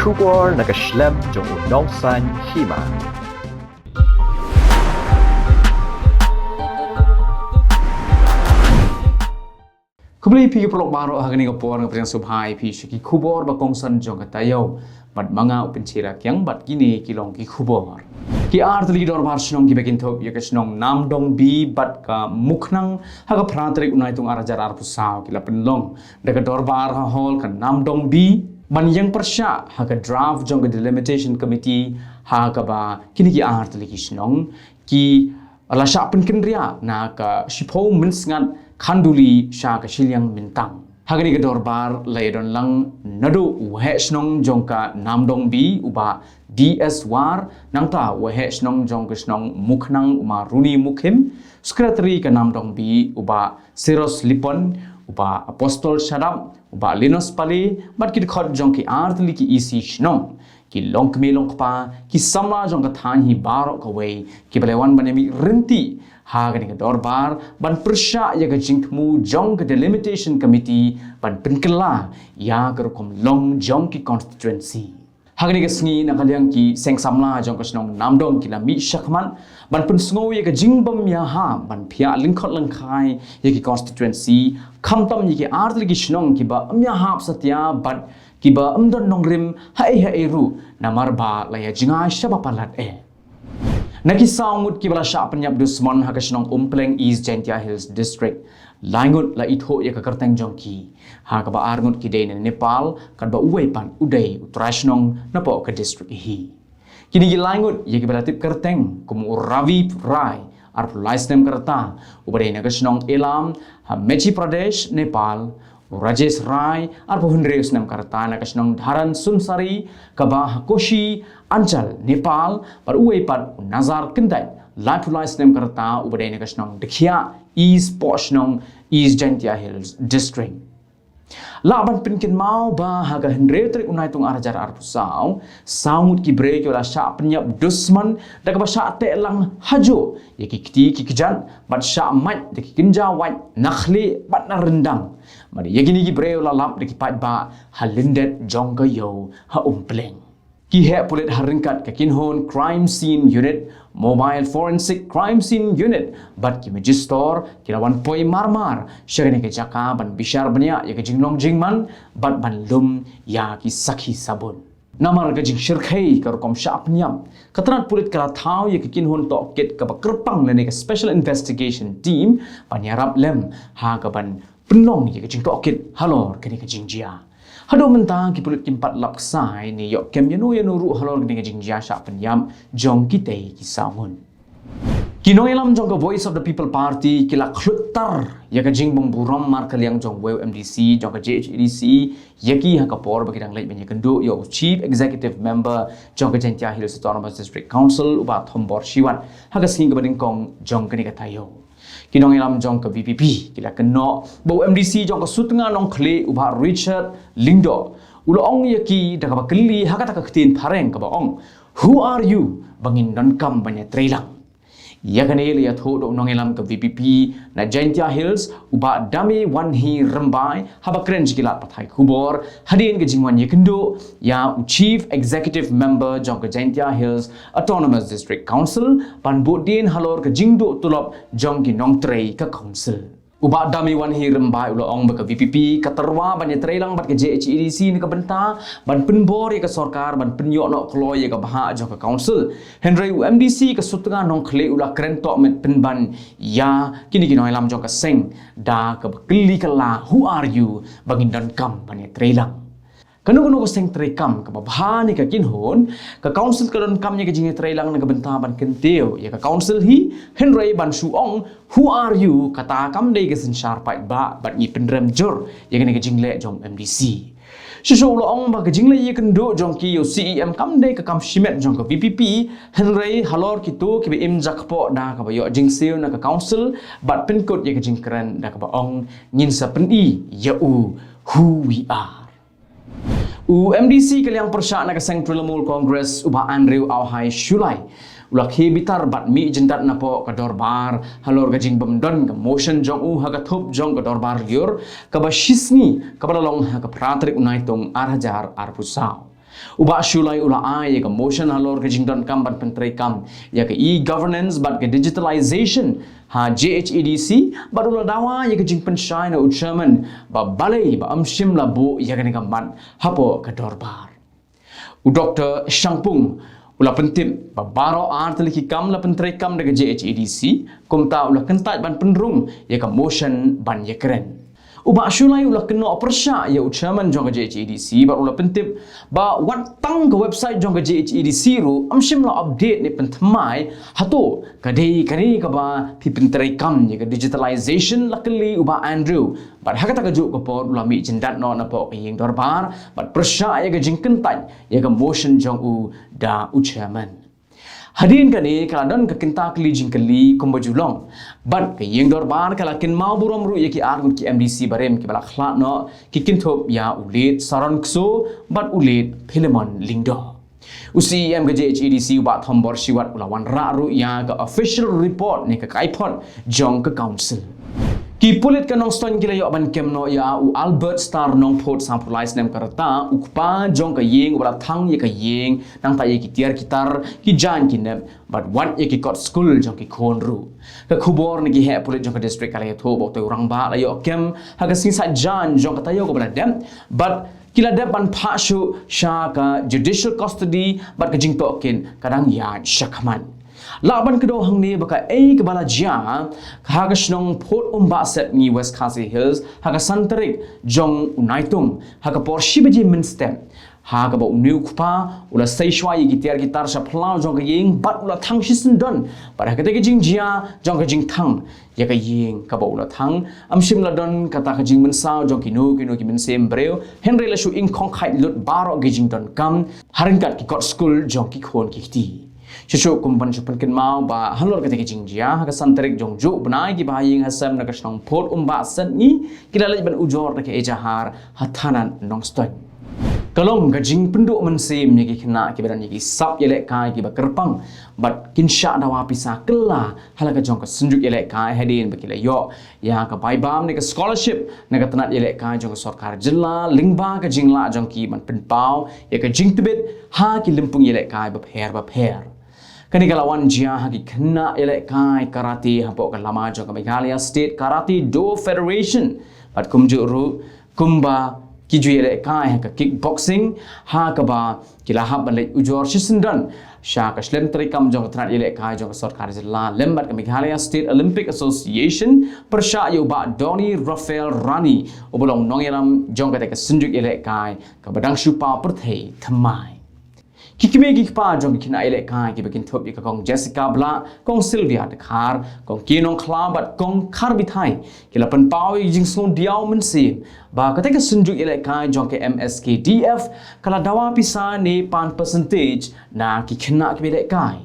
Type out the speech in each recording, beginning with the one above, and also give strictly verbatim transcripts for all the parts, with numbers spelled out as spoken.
Khubor na ka shlem jong u Nongsaiñ Hima. Khublei phi ki paralok baroh, ha kane ka por nga pdiang sngewbha ïa phi sha ki khubor ba kongsan jong ka taïew. Bad ma nga u Pynche Lakiang, bad kine ki long ki khubor. Ki artylli ki dorbar shnong kiba kynthup ïa ka shnong Namdong B bad ka Mukhnang ha ka phra tarik u Naitung ar hajar arphew saw ki la pynlong da ka dorbar ha hall ka Namdong B ban ïeng pyrshah ha ka draft jong ka delimitation committee, ha kaba kine ki artylli ki shnong ki la shah pynkynriah na ka shiphew mynsngat khynduli sha ka shiliang myntang. Ha kane ka dorbar la ïadon lang naduh u waheh shnong jong ka Namdong B u Bah D S War, nangta u waheh shnong jong ka shnong Mukhnang u Ma Runi Mukhim, secretary ka Namdong B u Bah Siros Lipon, u Bah Apostol Shadap, u Bah Linus Pale, bad ki dkhot jong ki artylli ki E C shnong, ki longkmie longkpa, ki samla jong ka thaiñ hi baroh kawei, kiba la wan ban ïamih ryntih ha kane ka dorbar ban pyrshah ïa ka jingthmu jong ka delimitation committee ban pynkylla ïa ka rukom long jong ki constituency. Ha kane ka sngi, na ka liang ki seng samla jong ka shnong Namdong ki la mih shakhmat ban pynsngew ïa ka jingbym ïahap ban phiah lyngkhot lyngkhai ïa ki constituency, khamtam ïa ki artylli ki shnong kiba ym ïahap satia bad kiba ym don nongrim ha ei ha ei ruh, namar ba la ïa jngai shaba palat eh. Na ki saw ngut kiba la shah pynïap dusmon ha ka shnong Umpleng, East Jaintia Hills District, lai ngut la ithuh ïa ka kyrteng jong ki, ha kaba ar ngut ki dei na Nepal, katba uwei pat u dei u trai shnong napoh ka district hi. Kine ki lai ngut ïa kiba la tip kyrteng kum u Ravi Rai, arphew lai snem ka rta, uba dei na ka shnong Elam ha Madhya Pradesh, Nepal, u Rajesh Rai, arphew hynriew snem ka rta, na ka shnong Dharan Sunsari kaba ha Koshi Anchal, Nepal, bad uwei pat u Nazar Kyndait, laiphew lai snem ka rta, uba dei na ka shnong Dkhiah, East Pohshnong, East Jaintia Hills District. Lah ban pynkynmaw ba ha ka hynriew tarik u Naitung ar hajar arphew saw, saw ngut ki briew kiba la shah pynïap dusmon da kaba shah teh lang hajuh ïa ki kti ki kjat bad shah mait da ki kynja wait na khlieh bad na ryndang. Bad ïa kine ki briew la lap da ki paidbah ha lyndet jong ka ïew ha Umpleng. Ki heh pulit ha ryngkat ka kynhun Crime Scene Unit, Mobile Forensic Crime Scene Unit bad ki Magistrate ki la wan poi mar mar sha kane ka jaka ban bishar bniah ïa ka jinglong jingman bad ban lum ïa ki sakhi sabut. Namar ka jingshyrkhei ka rukom shah pynïap, ka tnat pulit ka la thaw ïa ka kynhun tohkit kaba kyrpang lane ka Special Investigation Team ban ïarap lem ha kaban pynlong ïa ka jingtohkit halor kane ka jingjia. Haduh mynta ki pulit kim pat lap ksai ne ïoh kem ïano ïano ruh halor kane ka jingjia shah pynïap jong kitei ki saw ngut. Ki nongïalam jong ka Voice of the People Party ki la khlud tar ïa ka jingbym burom markylliang jong uwei u M D C jong ka J H A D C ïa ki ha ka por ba ki dang leit ban ïakynduh ïa u Chief Executive Member jong ka Jaintia Hills Autonomous District Council, u Bah Thombor Shiwat, ha ka sngi kaba nyngkong jong kane ka taïew. Ki nongïalam jong ka V P P ki la kynnoh ba u M D C jong ka Sutnga Nongkhlieh, u Bah Richard Lyngdoh, u la ong ïa ki da kaba kylli ha kata ka ktien phareng kaba ong, "Who are you ba ngin donkam ban ïatreilang?" Ïa kane la ïathuh da u nongïalam ka V P P na Jaintia Hills, u Bah Damiwanhi Rymbai, haba kren sha ki lad pathai khubor hadien ka jingwan ïakynduh ïa u Chief Executive Member jong ka Jaintia Hills Autonomous District Council ban bud dien halor ka jingduh tulop jong ki nongtrei ka council. U Bah Damiwanhi Rymbai u la ong ba ka V P P ka tyrwa ban ïatreilang bad ka J H A D C na ka bynta ban pynbor ïa ka sorkar ban pynïoh noh kloi ïa ka bhah jong ka council. Hynrei u M D C ka Sutnga Nongkhlieh u la kren tohmet pynban ïa kine ki nongïalam jong ka seng da kaba kylli kylla, "Who are you ba ngin donkam ban ïatreilang?" Kano kano ka seng treikam kaba bha ne ka kynhun, ka council ka donkam ïa ka jingïatreilang na ka bynta ban kyntiew ïa ka council hi. Hynrei ban shu ong, "Who are you?" kata kam dei ka synshar paidbah bad ngi pynrem jur ïa kane ka jingleh jong M D C. Shuh shuh u la ong ba ka jingleh ïakynduh jong ki ïa u C E M kam dei ka kam shimet jong ka V P P, hynrei halor kito kiba im jakpoh da kaba ïoh jingsiew na ka council bad pynkut ïa ka jingkren da kaba ong, "Ngin sa pyni ïa u who we are." U M D C ka liang pyrshah na ka seng Trinamool Congress, u Bah Andrew Auhai Shullai, u la khie bitar bad mih jyndat napoh ka dorbar halor ka jingbym don ka motion jong u ha ka thup jong ka dorbar lyiur kaba shisngi kaba la long ha ka phra tarik u Naitung ar hajar arphew saw. U Bah Shullai u la ai ïa ka motion halor ka jingdonkam ban pyntreikam ïa ka e-governance bad ka digitalization ha J H A D C, bad u la dawa ïa ka jingpynshai na u chairman ba balei ba ym shym la buh ïa kane ka mat hapoh ka dorbar. U Doktor Shangpung u la pyntip ba baroh ar tylli ki kam la pyntreikam da ka J H A D C, kumta u la kyntait ban pynrung ïa ka motion ban ïakren. U Bah Shullai u la kynnoh pyrshah ïa u chairman jong ka J H A D C bad u la pyntip ba wat tang ka website jong ka J H A D C ruh ym shym la update ne pynthymmai. Hato ka dei kane kaba phi pyntreikam ïa ka digitalization? La kylli u Bah Andrew. Bad ha kata ka juh ka por u la mih jyndat noh napoh ka ïing dorbar bad pyrshah ïa ka jingkyntait ïa ka motion jong u da u chairman. Hadien kane ka la don ka kynta kylli jingkylli kumba ju long. Bad ka ïing dorbar ka la kynmaw burom ruh ïa ki arngut ki M D C barim kiba la khlad noh, ki kynthup ïa u Late Saron Kso bad u Late Philemon Lyngdoh. U C E M ka J H A D C u Bah Thombor Shiwat u la wanrah ruh ïa ka official report ne ka kaiphod jong ka council. Ki pulit ka Nongstoiñ ki la ïoh ban kem noh ïa u Albert Star Nongphut, sanphew lai snem ka rta, u kpa jong ka ïing uba la thang ïa ka ïing, nangta ïa ki tiar ki tar, ki jaiñ ki nep bad wat ïa ki kot skul jong ki khun ruh. Ka khubor na ki heh pulit jong ka district ka la ïathuh ba utei u rangbah la ïoh kem ha ka sngi Saitjaiñ jong ka taïew kaba la dep, bad ki la dep ban phah shuh sha ka judicial custody bad ka jingtohkit ka dang ïaid shakhmat. Lah ban kdew hangne ba kaei kaba la jia ha ka shnong Phutumbah Sepngi, West Khasi Hills ha ka san tarik jong u Naitung ha ka por shi baje mynstep, ha kaba une u kpa u la sei shuwa ïa ki tiar ki tar sha phyllaw jong ka ïing bad u la thang shisyndon. Bad ha katei ka jingjia jong ka jingthang ïa ka ïing kaba u la thang, ym shym la don kata ka jingmynsaw jong kino kino ki mynsiem briew, hynrei la shu ingkhong khaid lut baroh ki jingdonkam ha ryngkat ki kot skul jong ki khun ki kti. Shuh shuh kum ban shu pynkynmaw ba halor katei ka jingjia ha ka san tarik jong juh u bnai, ki bahaïing hasem na ka shnong Phutumbah Sepngi ki la leit ban ujor da ka ejahar ha thanat Nongstoiñ. Ka long ka jingpynduh mynsiem ïa ki khynnah kiba don ïa ki sap ïalehkai kiba kyrpang bad kin shah dawa pisa kylla ha la ka jong ka synjuk ïalehkai hadien ba ki la ïoh ïa ka bai bam ne ka scholarship na ka tnat ïalehkai jong ka sorkar jylla lyngba ka jinglah jong ki ban pynpaw ïa ka jingtbit ha ki lympung ïalehkai bapher bapher. Kane ka la wan jia ha ki khynnah ïalehkai karate hapoh ka lama jong ka Meghalaya State Karate Do Federation. Bad kumjuh ruh kumba ki ju ïalehkai ha ka kickboxing, ha kaba ki la hap ban leit ujor shisyndon sha ka shlem treikam jong ka tnat ïalehkai jong ka sorkar jylla lem bad ka Meghalaya State Olympic Association, pyrshah ïa u Bah Donny Raphael Rani uba long nongïalam jong katei ka synjuk ïalehkai kaba dang shu paw pyrthei thymmai. Ki kmie ki kpa jong ki khynnah ïalehkai kiba kynthup ïa ka Kong Jessica Blah, Kong Sylvia Dkhar, Kong K Nongkhlaw bad Kong Kharbithai ki la pynpaw ïa ki jingsngewdiaw mynsiem ba katei ka synjuk ïalehkai jong ka M S K D F ka la dawa pisa ne pan percentage na ki khynnah kiba ïalehkai.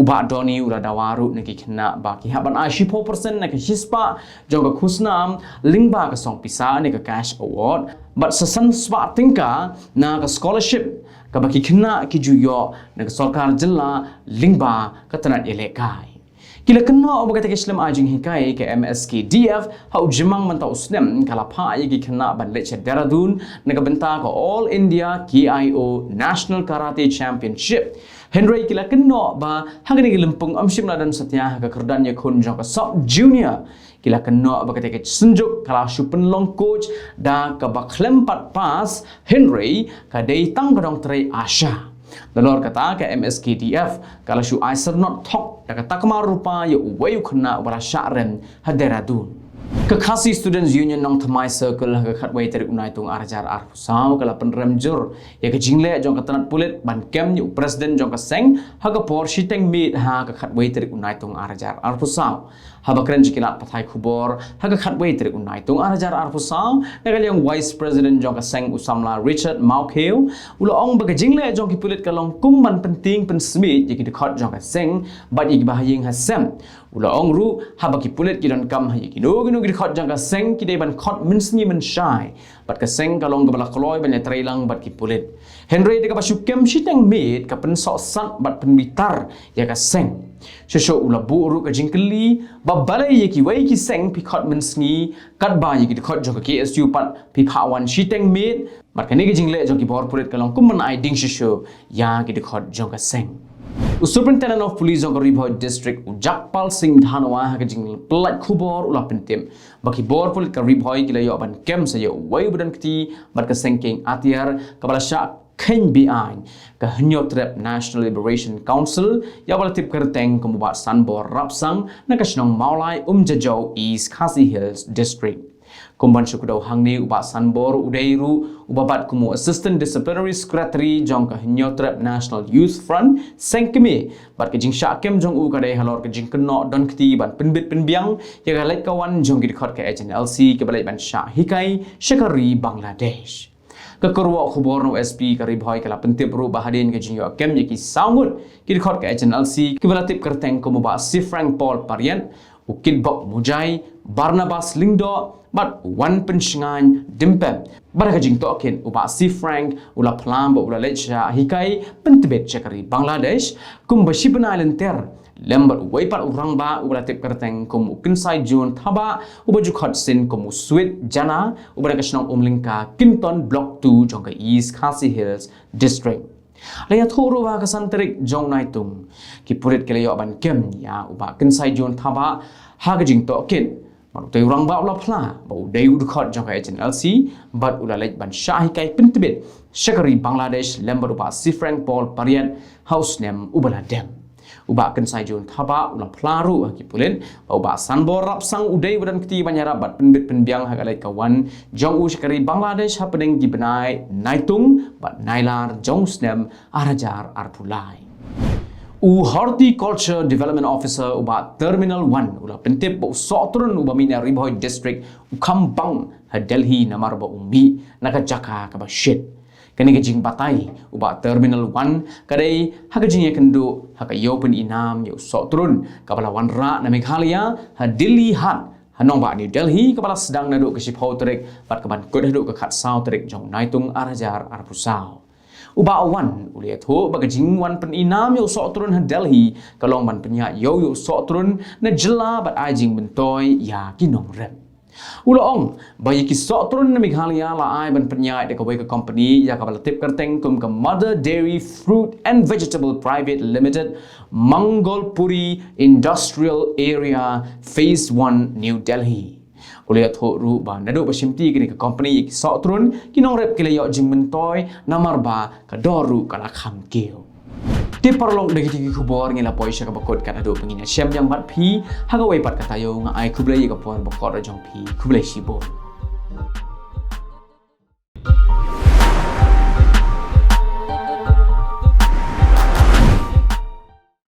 U Bah Donny u la dawa ruh na ki khynnah ba ki hap ban ai shiphew percent na ka shispah jong ka khusnam lyngba ka song pisa ne ka cash award bad sa san spah tyngka na ka scholarship kaba ki khynnah ki ju ïoh na ka sorkar jylla lyngba ka tnat ïalehkai. Ki la kynnoh ba katei ka shlem ai jinghikai ka M S K D F ha u Jymmang mynta u snem ka la phah ïa ki khynnah ban leit sha Dehradun na ka bynta ka All India K I O National Karate Championship. Hynrei ki la kynnoh ba ha kane ka lympung ym shym la don satia ha ka kyrdan ïakhun jong ka sub junior. Ki la kynnoh ba katei ka synjuk ka la shu pynlong coach da kaba khlem pat pass, hynrei ka dei tang ka dong trei ASHA. Nalor kata ka M S K D F ka la shu ai syrnod thok da ka takma rupa ïa uwei u khynnah uba la shah rem ha Dehradun. Ka Khasi Students Union Nongthymmai Circle ha ka khatwei tarik u Naitung ar hajar arphew saw ka la pynrem jur ïa ka jingleh jong ka tnat pulit ban kem ïa u president jong ka seng ha ka por shiteng miet ha ka khatwei tarik u Naitung ar hajar arphew saw. Haba kren sha ki lad pathai khubor ha ka khatwei tarik u Naitung ar hajar arphew saw na ka liang Vice President jong ka seng u samla Richard Mawkhiew u la ong ba ka jingleh jong ki pulit ka long kum ban pyntieng pynsmiej ïa ki dkhot jong ka seng bad ïa ki bahaïing hasem. U la ong ruh haba ki pulit ki donkam ha ïa kino kino ki dkhot jong ka seng ki dei ban khot mynsngi mynshai. Bad ka seng ka long kaba la kloi ban ïatreilang bad ki pulit. Hynrei da kaba shu kem shiteng miet ka pynsohsat bad pynbitar ïa ka seng. Shuh shuh u la buh ruh ka jingkylli ba balei ïa kiwei ki seng phi khot mynsngi katba ïa ki dkhot jong ka K S U pat phi phah wan shiteng miet. Bad kane ka jingleh jong ki bor pulit ka long kum ban ai ding shisha ïa ki dkhot jong ka seng. U Superintendent of Police jong ka Ri Bhoi District, u Jagpal Singh Dhanwa, ha ka jingpyllait khubor u la pyntip ba ki bor pulit ka Ri Bhoi ki la ïoh ban kem sa ïa uwei uba don kti bad ka seng kieng atiar kaba la shah kheiñ be-aiñ ka Hynñiewtrep National Liberation Council, ïa uba la tip kyrteng kum u Bah Sanbor Rapsang, na ka shnong Mawlai Umjajaw, East Khasi Hills District. Kum ban shu kdew hangne, u Bah Sanbor u dei ruh uba bat kum u Assistant Disciplinary Secretary jong ka Hynñiewtrep National Youth Front, seng kmie, bad ka jingshah kem jong u ka dei halor ka jingkynnoh don kti ban pynbit pynbiang ïa ka leit ka wan jong ki dkhot ka H N L C kiba leit ban shah hikai sha ka ri Bangladesh. Ka kyrwoh khubor na u S P ka Ri Bhoi ka la pyntip ruh ba hadien ka jingïoh kem ïa ki saw ngut ki dkhot ka H N L C kiba la tip kyrteng kum u Bah Sifrang Paul Pariat, u Kitbok Mujai, Barnabas Lyngdoh bad u Wanpynshngaiñ Dimpep, bad ha ka jingtohkit u Bah Sifrang u la phla ba u la leit shah hikai pyntbit sha ka ri Bangladesh kumba shi bnai lynter, lem bad uwei pat u rangbah uba la tip kyrteng kum u Kynsaijoon Thabah, uba ju khot sien kum u Sweet Jana, uba na ka shnong Umlyngka, Kynton, Block two jong ka East Khasi Hills District. La ïathuh ruh ba ha ka san tarik jong Naitung, ki pulit ki la ïoh ban kem ïa u Bah Kynsaijoon Thabah ha ka jingtohkit. Bad utei u rangbah u la phla ba u dei u dkhot jong ka H N L C bad u la leit ban shah hikai pyntbit sha ka ri Bangladesh lem bad u Bah Sifrang Paul Pariat ha u snem uba la dep. U Bah Kynsaijoon Thabah u la phla ruh ha ki pulit ba u Bah Sanbor Rapsang u dei uba don kti ban ïarap bad pynbit pynbiang ha ka leit ka wan jong u sha ka ri Bangladesh hapdeng ki bnai Naitung bad Nailar jong u snem ar hajar arphew lai. U Horticulture Development Officer u Bah Terminal One u la pyntip ba u sohtrun uba mih na Ri Bhoi District u kham bang ha Delhi namar ba u mih na ka jaka kaba shit. Kane ka jingbatai u Bah Terminal One ka dei ha ka jingïakynduh ha ka ïew pynïnam ïa u sohtrun kaba la wanrah na Meghalaya ha Dilli Haat ha nongbah New Delhi, kaba la sdang naduh ka shiphew tarik bad kaban kut haduh ka khatsaw tarik jong Naitung ar hajar arphew saw. U Bah One u la ïathuh ba ka jingwan pynïnam ïa u sohtrun ha Delhi ka long ban pynïaid ïew ïa u sohtrun na jylla bad ai jingmyntoi ïa ki nongrep. U la ong ba ïa ki sohtrun na Meghalaya la ai ban pynïaid da kawei ka company ïa kaba la tip kyrteng kum ka Mother Dairy Fruit and Vegetable Private Limited, Mangalpuri Industrial Area, Phase One, New Delhi. U la ïathuh ruh ba naduh ba shimti kane ka company ïa ki sohtrun, ki nongrep ki la ïoh jingmyntoi namar ba ka dor ruh ka la kham kiew. Te paralok, da kitei ki khubor ngi la poi sha kaba kut, kat haduh ba ngin ïashem biang bad phi ha kawei pat ka taïew, nga ai khublei ïa ka por ba kordor jong phi. Khublei shibun.